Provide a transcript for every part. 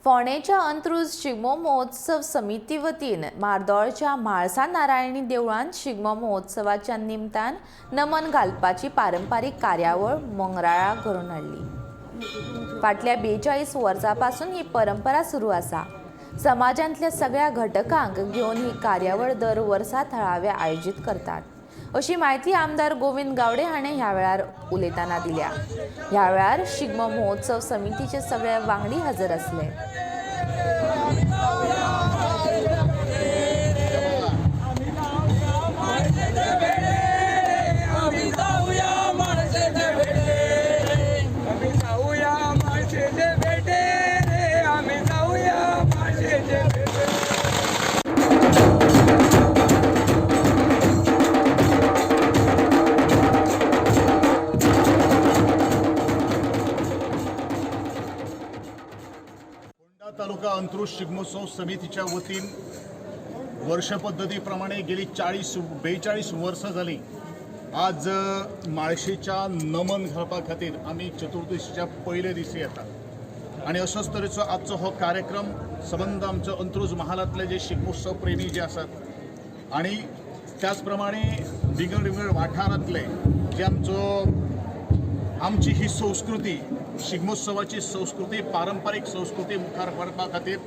फोंडेच्या अंत्रुज शिगमो महोत्सव समिती वतीन मार्दोळच्या म्हाळसा नारायणी देवळांत शिगमो महोत्सवाच्या निमतान नमन घालपाची पारंपारीक कार्यावळ मंगळारा घडोवन हाडली. फाटल्या 42 वर्सां पासून ही परंपरा सुरू आसा. समाजांतल्या सगळ्या घटकांक घेवन ही कार्यावळ दर वर्सा थळावे आयोजीत करतात, अशी म्हायती आमदार गोविंद गावडे हाणें ह्या वेळार उलयतना दिल्या. ह्या वेळार शिगमो महोत्सव समितीचे सगळे वांगडी हजर आसले. आम्ही जाऊया माणसेचे भेटे, आम्ही जाऊया माणसेचे भेटे रे, आम्ही जाऊया माणसेचे भेटे. फोंडा तालुका अंत्रुज शिगमोत्सव समितीच्या वतीन वर्षपद्धतीप्रमाणे गेली 40-42 वर्सां जालीं आज माळशेच्या नमन घालपा खातीर आमी चतुर्दशीच्या पयले दिसी येतात आनी असोच तरेचो आजचो हो कार्यक्रम सबंद आमचो अंत्रुज महालांतले जे शिगमोत्सव प्रेमी जे आसात आनी त्याच प्रमाणे विंगड विंगड वाठारांतले जे आमचो आमची ही संस्कृती, शिगमोत्सवाची संस्कृती, पारंपारीक संस्कृती मुखार व्हरपा खातीर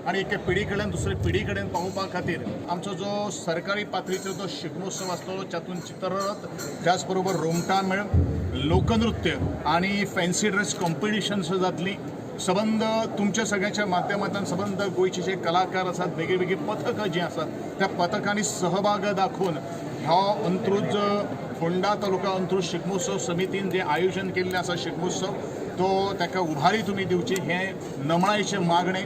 आनी एके पिढी कडल्यान दुसरे पिढी कडेन पावोवपा खातीर आमचो जो सरकारी पातळीचो जो शिगमोत्सव आसतलो, तातूंत चित्ररथ, त्याच बरोबर रोमटामेळ, लोकनृत्य आनी फॅन्सी ड्रेस कॉम्पिटिशन्स जातली. सबंद तुमच्या सगळ्यांच्या माध्यमांतल्यान सबंद गोंयचे जे कलाकार आसात, वेगळी वेगळी पथकां जीं आसात, त्या पथकांनी सहभाग दाखोवन ह्या अंत्रुज फोंडा तालुका अंत्रुज शिगमोत्सव समितीन जे आयोजन केल्लें आसा शिगमोत्सव, तो ताका उभारी तुमी दिवची हें नमळायेचें मागणें.